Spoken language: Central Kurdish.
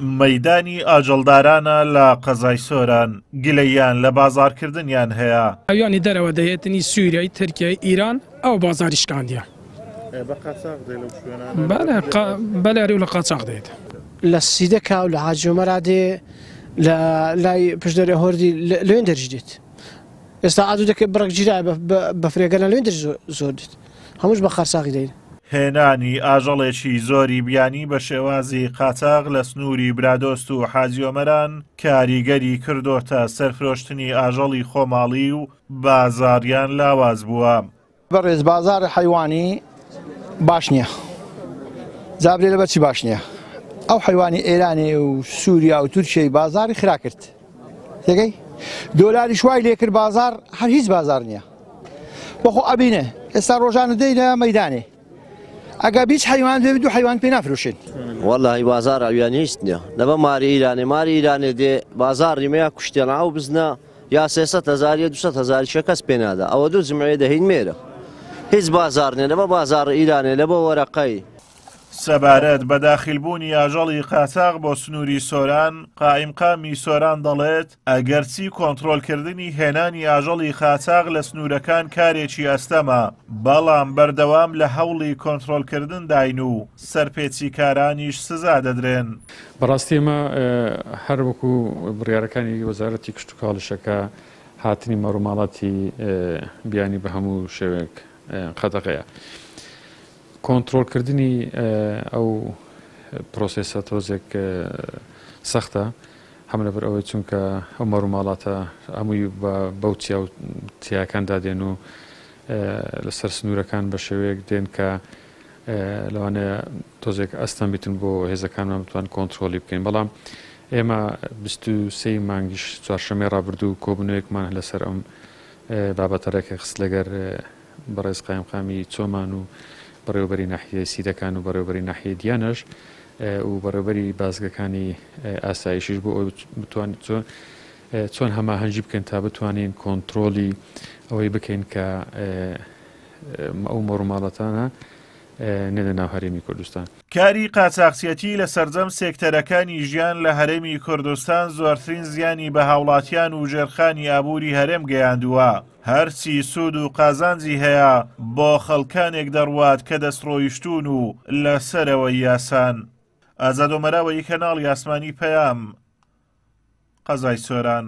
مەیدانی ئاژەڵدارانە لە قەزای سۆران، گلەییان لە بازاڕکردنیان هەیە. ئەویانی دەرەوە دەهێتنی سوریای، ترکیای، ئیران ئەو بازاری شکاندیە. بە قاچاغ دێ لەو شوێنانە؟ بەلێ بەلێ ئەرێ لە قاچاغ دێت. لە سیدەکا و لە حاجی ئۆمەرا دێ لە لای پشدەرێ هۆردی لەوێن دەریش دێت. ئێستا ئادوو دەکەی بڕێک گیرایە بە فرێگەلان لەوێن دەریش زۆر دێت. هەمووش بە قارچاغی دەین. هێنانی ئاژەڵێکی زۆری بیانی بە شێوازی قاچاغ لە سنووری برادۆست و حاجی ئۆمەران کاریگەری کردۆتە سەر فرۆشتنی ئاژەڵی خۆماڵی و بازاڕیان لاواز بووە. بەڕێز بازاڕی حەیوانی باش نییە جا برێ لەبەر چی باش نییە ئەو حەیوانی ئێرانێ و سووریا و تورکیای بازاڕی خرا کرد تێگەی دۆلاریش وای لێ کرد بازاڕ هەر هیچ بازاڕ نییە بەخۆ ئەبینێ ئێستا ڕۆژانە دێینە مەدانێ ئەگە بیست حەیوان بێ دوو حەیوان پێ نافرۆشین. وەڵاهی بازاڕ ئەویان هیچ نیە لەبە ماری ئیرانێ ماری ئیرانێ دێ بازاڕی مەیا کوشتیانە ئەو بزنە یا 300 هەزار یا 200 هەزاریشە کەس پێ نادا ئەوە دوو جمعەیە دەهین مێرە هیچ بازاڕ نیە لەبە بازاڕ ئیرانێ لەبە وەرەقەی. سەبارەت بە داخیلبوونی ئاژەڵی قاچاغ بۆ سنووری سۆران، قائیمقامی سۆران دەڵێت، ئەگەرچی کۆنترۆلکردنی هێنانی ئاژەڵی قاچاغ لە سنوورەکان کارێکی ئەستەمە، بەڵام بەردەوام لە هەوڵی کۆنترۆلکردنداین و سەرپێچیکارانیش سزا دەدرێن. بەڕاستی ئێمە هەر وەکو بڕیارەکانی وەزارەتی کشتوکاڵیشە کە هاتنی مەڕوماڵاتی بیانی بە هەموو شێوەیەک قەدەغەیە. کۆنترۆڵکردنی ئەو پرۆسێسە تۆزێک سەختە هەم لەبەر ئەوەی چونکە ئەو مەڕوماڵاتە هەمووی بەو چیا و تیاکاندا دێن و لەسەر سنوورەکان بە شێوەیەک دێن کە لەوانەیە تۆزێک ئەستەم بیتن بۆ هێزەکانمان بتوان کۆنترۆلی بکەین بەڵام ئێمە 23 مانگیش چوارشەمەی ڕابردوو کۆبوونەوەیەکمان لەسەر ئەم بابەتە ڕێکخست لەگەر بەڕێز قایمقامی چۆمان و بەڕێوەبەری ناحیەی سیدەکان و بەڕێوەبەری ناحیەی دیانەش و بەڕێوەبەری بازگەکانی ئاسایشیش بۆ ئەوەی بتوانین چۆن هەماهەنگی بکەین تا بتوانین کۆنترۆلی ئەوەی بکەین کە ئەو مەڕوماڵەتانە نێنە ناو هەرێمی کوردستان. کاری قاچاخچیەتی لە سەرجەم سێکتەرەکانی ژیان لە هەرێمی کوردستان زۆرترین زیانی بە هاوڵاتیان و ژێرخانی ئابووری هەرێم گەیاندووە، هەرچی سوود و قازانجی هەیە بۆ خەڵکانێک دەڕوات کە دەستڕۆیشتوون و لە سەرەوەی یاسان. ئازاد ئۆمەراوەیی کەناڵی ئاسمانی پەیام، قەزای سۆران.